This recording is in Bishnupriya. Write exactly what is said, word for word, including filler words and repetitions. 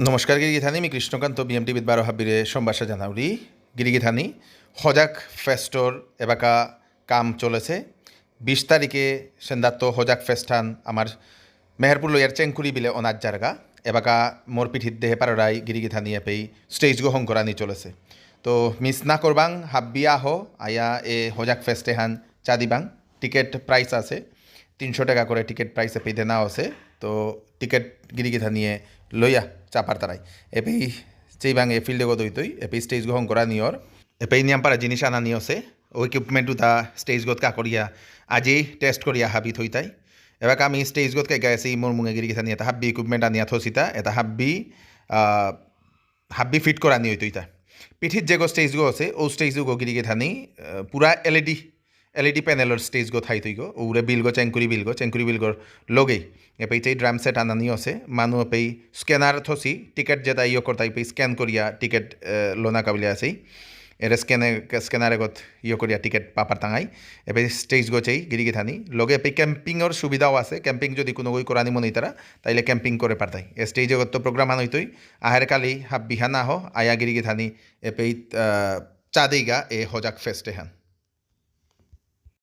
নমস্কার গিরিগিথানি, মি কৃষ্ণকান্ত, বিএমটিভিত বারো হাবিরে সম্ভাষা জানাউরি। গিরিগিথানি, হজাক ফেস্টর এবাকা কাম চলেছে। বিশ তারিখে সেন্দাত্ত হজাক ফেস্ট হান আমার মেহেরপুর লয়ার চেংকুরি বিলে অনার জারগা। এবাকা মোর পিঠিত দেহে পাররাই গিরিগিথানি এপেই স্টেজ গো হংকরানি চলেছে। তো মিস না করবাং, হাব্বি আহ, আয়া এ হজাক ফেস্টে হান চা দিবাং। টিকিট প্রাইস আছে, তিনশো টাকা করে টিকিট প্রাইস এপেই দেনা আছে। তো টিকিট গিরিগিথানিয়ে লইয়া চা পারতারাই। এপেই চেইবাং এ ফিল্ডে গো দইতই, এপেই স্টেজ গো হংকরানি অর। এপেই নিয়াম পারা জিনিস আনানি আছে। ও ইকুইপমেন্ট উতা স্টেজ গোত কা করিয়া আজি টেস্ট করিয়া হাবি থইতাই। এবাকা আমি স্টেজ গোত কা গেছি মোর মুঙে গিরিগিথানি এটা হাব্বি ইকুইপমেন্ট আনিয়া থসিতা, এটা হাব্বি, আহ, হাব্বি ফিট করানি হইতো ইতা। পিঠিত যেগো স্টেজ গো আছে, ও স্টেজ গো গিরিগিথানি, আহ, পুরা এলইডি, এলইডি প্যানেলর স্টেজ গো থাইতই গো, ওরে বিল গো, চেংকুরি বিল গো, চেংকুরি বিল গোর লগেই। এপেই চেই ড্রাম সেট আনানি আছে, মানু এপেই স্ক্যানার থসি, টিকিট যেটা ইয়ে করতাই এপেই স্ক্যান করিয়া টিকিট, আহ, লোনা কাবিলে আছেই। এরে স্ক্যানে-, স্ক্যানার এগত ইয়ে করিয়া টিকিট পাপার তাঙাই। এপেই স্টেজ গো চেই গিরিগিথানি। লগে এপেই ক্যাম্পিংর সুবিধাও আছে। ক্যাম্পিং যদি কোনো গই করানি মনে তারা, তাইলে ক্যাম্পিং করে পারতাই। এ স্টেজ এগত তো প্রোগ্রাম আনইতই। আহের কালি হাব্বিহান আহ, আয়া গিরিগিথানি। এপেই, আহ, চা দেইগা এ হজাক ফেস্টে হান।